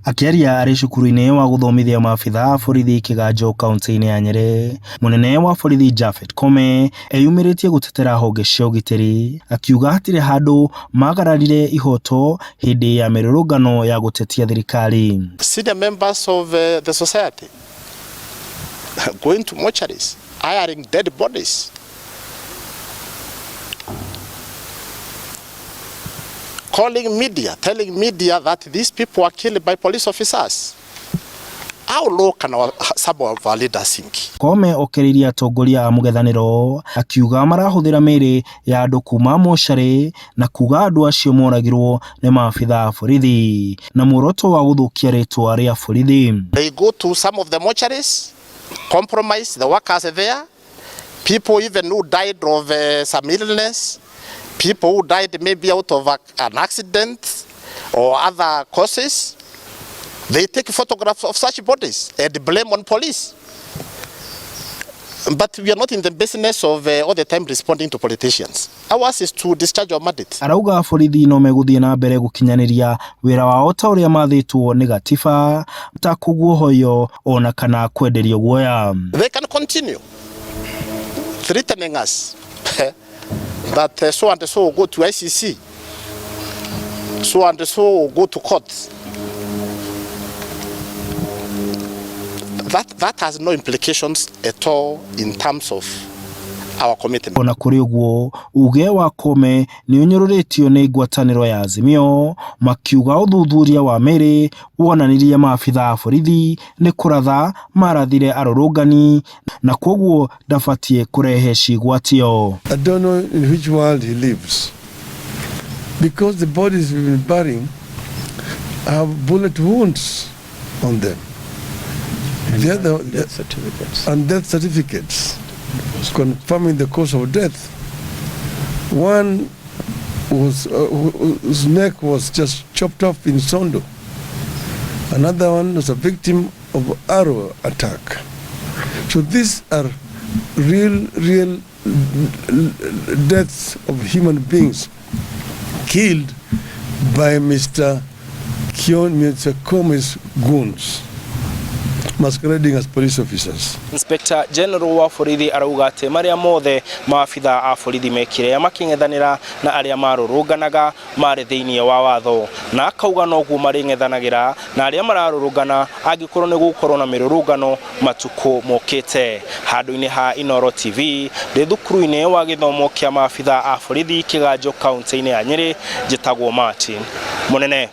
Akĩaria arĩ cukuru-inĩ wa gũthomithia maabitha a borithi Kĩganjo kauntĩ-inĩ ya Nyĩrĩ, mũnene wa borithi Japhet Koome eyumĩrĩtie gũtetera honge cia ũgitĩri akiuga hatirĩ handũ magararire ihoto hĩndĩ ya mĩrũrũngano ya gũtetia thirikari. Senior members of the society going to mortuaries, hiring dead bodies. Calling media, telling media that these people were killed by police officers. How low can some of our leaders sink? Koome okĩrĩirie atongoria a mũng'ethanĩro akiuga marahũthĩra mĩĩrĩ ya andũ kuma mocarĩ na kuga andũ acio moragirwo nĩ maabitha a borithi na muoroto wa gũthũkia rĩtwa rĩa borithi. They go to some of the mortuaries, compromise the workers there, people even who died of some illness, people who died maybe out of an accident or other causes. They take photographs of such bodies and blame on police. But we are not in the business of all the time responding to politicians. Ours is to discharge our mandate. Arauga borithi no megũthiĩ na mbere gũkinyanĩria wĩra wao ta ũrĩa mathĩtwo nĩ gatiba ta kũguohoyio ona kana kwenderio guoya. They can continue threatening us that so and so will go to ICC, so and so will go to court. That has no implications at all in terms of our commitment. Ona kũrĩ ũguo, uge wa Koome nĩ ũnyũrũrĩtio nĩ ngwatanĩro ya Azimio makiuga ũthuthuria wa mĩĩrĩ wonanirie maabitha a borithi nĩ kũratha marathire arũrũngani na kwoguo ndabatiĩ kũrehe cigwatio. I don't know in which world he lives, because the bodies we've been burying have bullet wounds on them. And The other, death certificates. And death certificates confirming the cause of death. One was whose neck was just chopped off in Sondu. Another one was a victim of arrow attack. So these are real, real deaths of human beings killed by Mr. Kion, Mr. Koomes's goons masquerading as police officers. Inspector General wa borithi arauga atĩ marĩa mothe maabitha a borithi mekire makĩng'ethanĩra na arĩa marũrũnganaga marĩ thĩinĩ wa watho, na akauga noguo marĩng'ethanagĩra na arĩa mararũrũngana angĩkorwo nĩ gũkorwo na mĩrũrũngano matukũ mokĩte. Handũ-inĩ ha Inooro TV ndĩ thukuru-inĩ wa gĩthomo kĩa maabitha a borithi Kĩganjo kauntĩ-inĩ ya Nyĩrĩ, njĩtagwo Martin Mũnene.